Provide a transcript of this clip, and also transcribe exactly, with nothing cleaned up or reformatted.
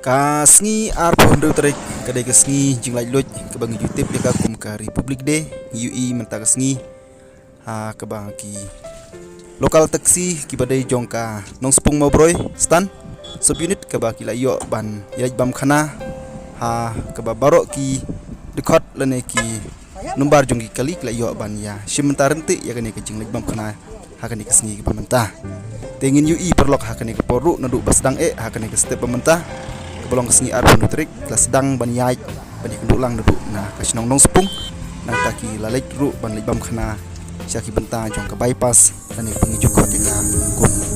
Ka sngi arphew hynriew tarik ka dei ka sngi jinglaitluid kaba ngi ju tip ïa ka kum ka Republic Day. Ngi ïohi mynta ka sngi ha kaba ki local taxi kiba dei jong ka Nongspung Mawbroi Stand Sub Unit kaba ki la ïoh ban ïaleit bam khana ha kaba baroh ki dkhot lane ki number jong ki kali ki la ïoh ban ïa shim bynta ryntih ïa kane ka jingleit bam khana ha kane ka sngi kaba mynta. Te ngin ïohi paralok ha kane ka por ruh naduh ba sdang eh ha kane ka step ba mynta kaba long ka sngi arphew hynriew tarik, la sdang ban ïaid ban ïakynduh lang naduh na ka shnong Nongspung. Nangta ki la leit ruh ban leit bam khana sha ki bynta jong ka bypass lane kaba ngi ju khot ïa ka kum